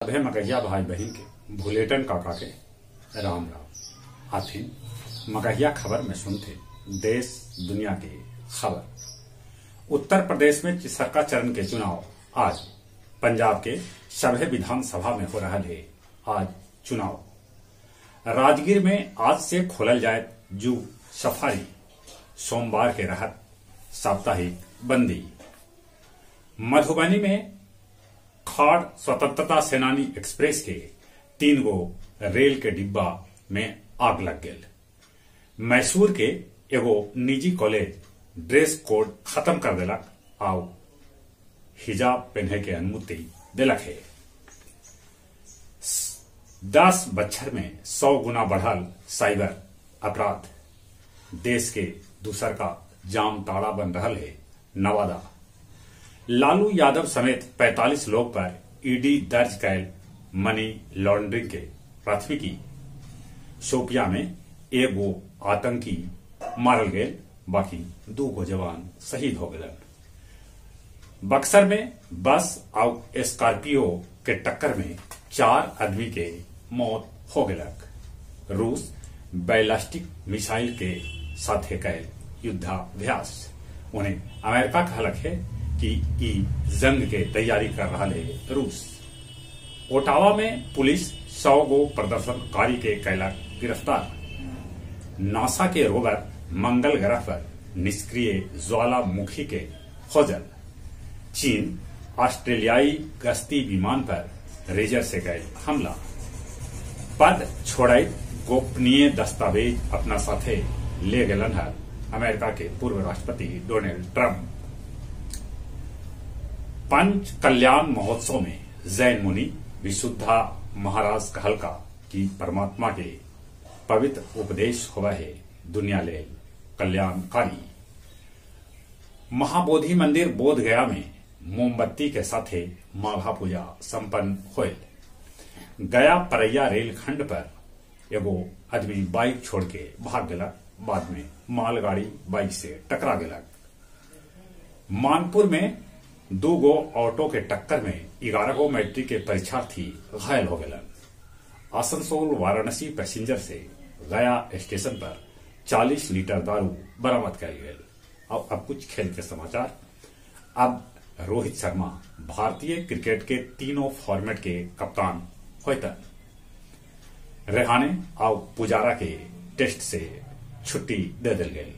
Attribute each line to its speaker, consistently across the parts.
Speaker 1: सभे मगहिया भाई बहन के भुलेटन काका के राम राम। आथिन मगहिया खबर में सुनते देश दुनिया के खबर। उत्तर प्रदेश में तिसरका चरण के चुनाव आज, पंजाब के सभे विधानसभा में हो रहा है आज चुनाव। राजगीर में आज से खोलल जाए जू सफारी, सोमवार के रहत साप्ताहिक बंदी। मधुबनी में खाड़ स्वतंत्रता सेनानी एक्सप्रेस के 3 गो रेल के डिब्बा में आग लग गई। मैसूर के एगो निजी कॉलेज ड्रेस कोड खत्म कर देलक आउ हिजाब पहने के अनुमति देलक है। 10 बच्छर में 100 गुना बढ़ल साइबर अपराध, देश के दूसर का जाम ताड़ा बन रहा है नवादा। लालू यादव समेत 45 लोग पर ईडी दर्ज कैल मनी लॉन्ड्रिंग के प्राथमिकी। शोपिया में एगो आतंकी मारल गए, बाकी 2 गो जवान शहीद हो गए। बक्सर में बस और स्कॉर्पियो के टक्कर में 4 आदमी के मौत हो गए। रूस बैलिस्टिक मिसाइल के साथे कैल युद्धाभ्यास। उन्हें अमेरिका कहलक है कि ई जंग के तैयारी कर रहा है रूस। ओटावा में पुलिस 100 गो प्रदर्शनकारी के कैलक गिरफ्तार। नासा के रोवर मंगल ग्रह पर निष्क्रिय ज्वालामुखी के खोजल। चीन ऑस्ट्रेलियाई गश्ती विमान पर रेजर से गए हमला। पद छोड़े गोपनीय दस्तावेज अपना साथे ले गलन है अमेरिका के पूर्व राष्ट्रपति डोनाल्ड ट्रंप। पंच कल्याण महोत्सव में जैन मुनि विशुद्धा महाराज कहलका कि परमात्मा के पवित्र उपदेश हुआ है दुनिया ले कल्याणकारी। महाबोधि मंदिर बोध गया में मोमबत्ती के साथे माघा पूजा संपन्न होल। गया परैया रेलखंड पर एगो आदमी बाइक छोड़ के भाग गया, बाद में मालगाड़ी बाइक से टकरा गया। मानपुर में 2 गो ऑटो के टक्कर में 11 गो मैट्रिक के परीक्षार्थी घायल हो गए। आसनसोल वाराणसी पैसेंजर से गया स्टेशन पर 40 लीटर दारू बरामद कर गए। अब कुछ खेल के समाचार। अब रोहित शर्मा भारतीय क्रिकेट के तीनों फॉर्मेट के कप्तान होतन। रेहाने और पुजारा के टेस्ट से छुट्टी दे दिल गई।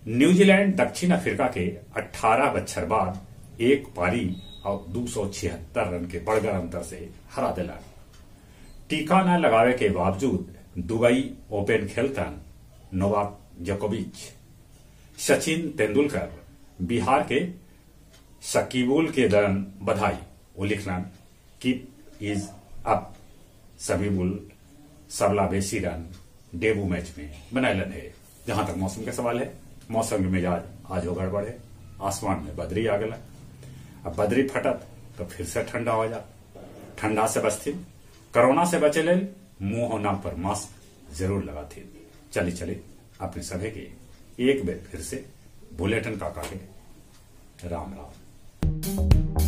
Speaker 1: न्यूजीलैंड दक्षिण अफ्रीका के 18 बच्छर बाद 1 पारी और 276 रन के बड़गर अंतर से हरा दिला। टीका न लगावे के बावजूद दुबई ओपन खेलतन नोवाक जोकोविच। सचिन तेंदुलकर बिहार के शकीबुल के दरन बधाई, वो लिखना कीप is up. Sabibul सबला बेसी रन डेबू मैच में बनायलन है। जहां तक मौसम का सवाल है, मौसम के मिजाज आज हो गड़बड़ है। आसमान में बदरी आ गया, अब बदरी फटत तो फिर से ठंडा हो जा। ठंडा से बचती, कोरोना से बचे ले मुंह और नाक पर मास्क जरूर लगाती। चली चली अपने सभी के एक बार फिर से बुलेटिन काका के राम राम।